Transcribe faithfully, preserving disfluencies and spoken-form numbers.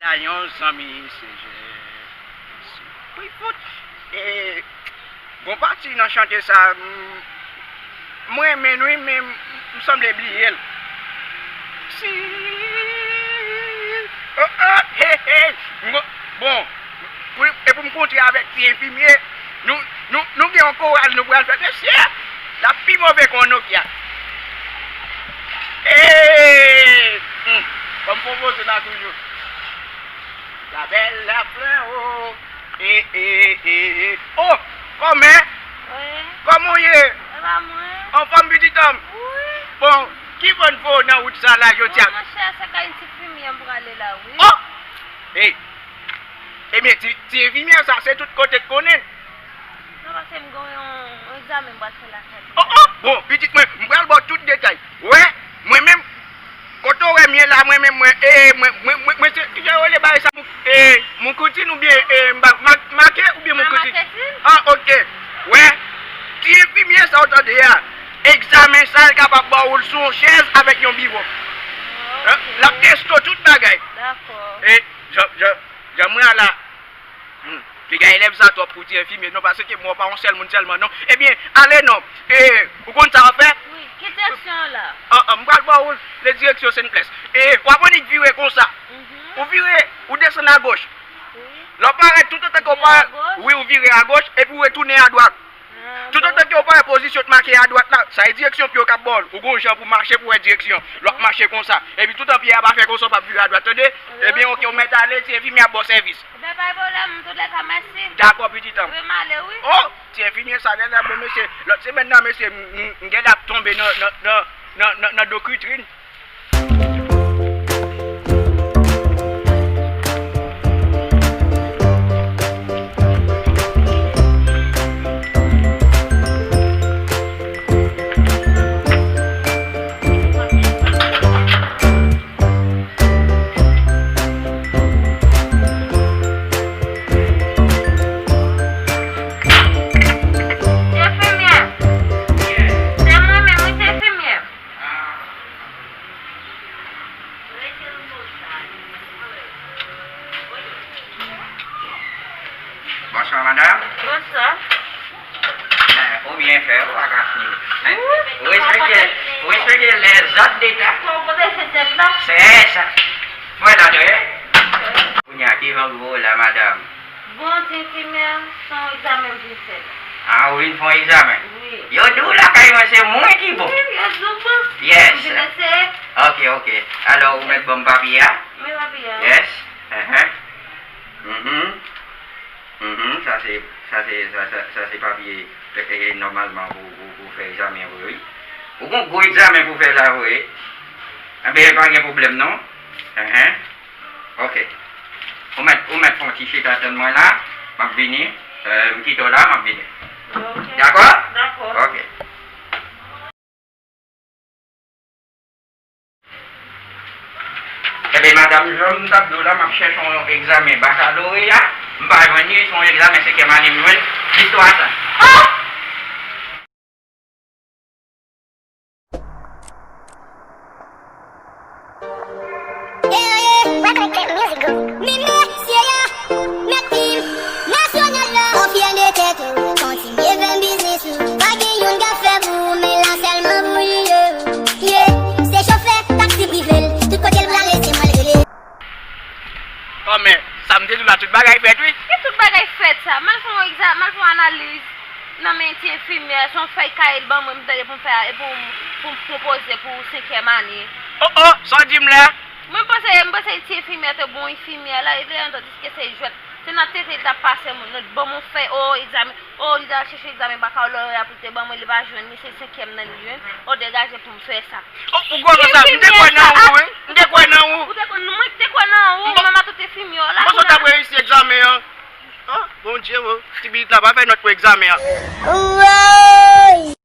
Dayon, zanmi, se je. Wi, fout. E, gon pati nan chante sa, m, m renmen l, wi, men m, m sanble bliye l. Si. Oh, oh, hey, hey. M gon-, bon, pou, e pou m kontre avèk ti enfimye, nou, nou, nou gen yon koral nou pral fè, mesye. L ap pi move ke yon Nokia. Hey! Hmm. Ban m pwopoze la toujou. La belle la fleur, oh. E, e, e, e. Oh, kòmè? Wi. Kòman w ye? E pa mwen. Anfòm, pitit an m? Wi. Bon, ki bòn fè w nan wout sa la jodi a? Bon, monchè, se kay ti enfimyè m prale la, wi. Oh! Hey! Ebyen, ti, ti enfimyè sa, se tout kote k konnen. Non, paske m gen yon, yon egzamen m pral fè lakay li. Oh, oh! Bon, pitit mwen, m pral ba w tout detay. Wè, mwen menm, kote w wè m ye la, mwen menm, mwen, e, mwen, mwen, mwen, mwen, se, kijan yo rele bagay sa, mou-, e, moukoutin oubyen, e, m pa, ma-, make oubyen moukoutin? Maketin? Ah, ok. Wè, ti enfimye sa w tande a, egzamen sa, l kapab ba w l sou yon chèz avèk yon biwo. Ah, ok. L ap teste w tout bagay. Dakò. E, jan, jan, jan mwen a la, Hmm. Piga elèv sa twòp pou ti enfimye, non, paske mwen pa yon sèl moun sèlman, non. Ebyen, ale non. E, ou konn sa w ap fè? Wi, ki direksyon an la? An, an, m pral ba w le direksyon Senplès. E, w ap annik vire konsa. Mhm. Ou vire, ou desann agoch. Wi. Lè w parèt, toutotan ke w parèt, wi, ou vire agoch, epi ou retounen adwat. Ah, bon. Toutotan ke w pa wè pozisyon t make adwat la, sa e direksyon pye w k ap ba w. Ou gon jan pou mache pou wè direksyon. Lè w ap mache konsa. Epi toutan pye a pa fè konsa, w p ap vire adwat, tande? Ebyen, ok, ou mèt ale, ti enfimye ap ba w sèvis. Ebyen, pa gen pwoblèm, antoulèka, mèsi. Dakò, pitit an m. Wi, m ale, wi. Oh, ti enfimye sa genlè bon, mesye. Lòt semèn nan, mesye, m, m, m genlè ap tonbe nan, nan, nan, nan, nan, nan do kritrin. Enfimyè! Se mwen menm, wi, se enfimyè. Bonswa, madanm. Bonswa. Eh, ou byen fè, ou pa ka fini. Eh, ou respekte, ou respekte lèzòd deta. Fò w pwoteje tèt la. Se sa. Mwen la, tande. Kounye a, ki jan gwo la, madanm? Bon, ti enfimyè, se yon egzamen pou m fè la. Ah, ou vin fè yon egzamen? Wi. Yo di w lakay mwen se mwen ki bon. Wi, yo di w bon. Yes. M vin eseye. Ok, ok. Alò, ou mèt ban m papye a? Men papye a. Yes. Ehe. Mhm. Mhm. Sa se, sa se, sa, sa, sa se papye, e, e, nòmalman pou, pou, pou fè egzamen an vre, wi. Ou gon gwo egzamen pou fè la vre. Enben, pa gen pwoblèm non. Ehe. Ok. Ou mèt, ou mèt fè yon ti chita tann mwen la. M ap vini. Eh, m kite w la, m ap vini. Ok. Dakò? Dakò. Ok. Ebyen, madanm, jan m t ap di w la, m ap chèche yon egzamen bakaloreya. M pa jwenn li, se yon egzamen senkyèm ane m jwenn. Jis twa tan. Oh! Ey, ey, ey, wè kote music go. Men mesye yo, mèt him nasyonal la. Ou fyè de tèt ou, kontinye fè biznis ou. Pa gen youn k ap fè pou ou, men la sèlman pou li ye. Yeah, se chofè taksi prive l, tout kote l prale se mwen l rele. Kòmè, sa m te di w la, tout bagay fèt, wi. Ki tout bagay fèt sa? M al fè yon egza-, m al fè yon analiz nan men ti enfimyè, se yon fèy kaye l ban mwen, m tande pou m fè, e pou, pou m konpoze pou senkyèm ane. Oh, oh, sa w di m la? Mwen panse, m panse ti enfimyè te bon enfimyè la, e lè yon tandiske se jwèt. Se nan tete l t ap pase moun, nan ban m yon fèy, oh, egzamen. Oh, li t al chèche egzamen bakaloreya pou l te ban mwen, li pa jwenn li, se senkyèm nan li jwenn. Oh, degaje pou m fè sa. Oh, ou kwè konsa? M te kwè nan ou, wi. M te kwè nan ou. Ou te kwè, mwen te kwè nan ou, mwen matant enfimyè w la. M panse w t ap reyisi egzamen an. Oh, Bondye, oh, ti pitit la pa fè nòt pou egzamen an. Woy!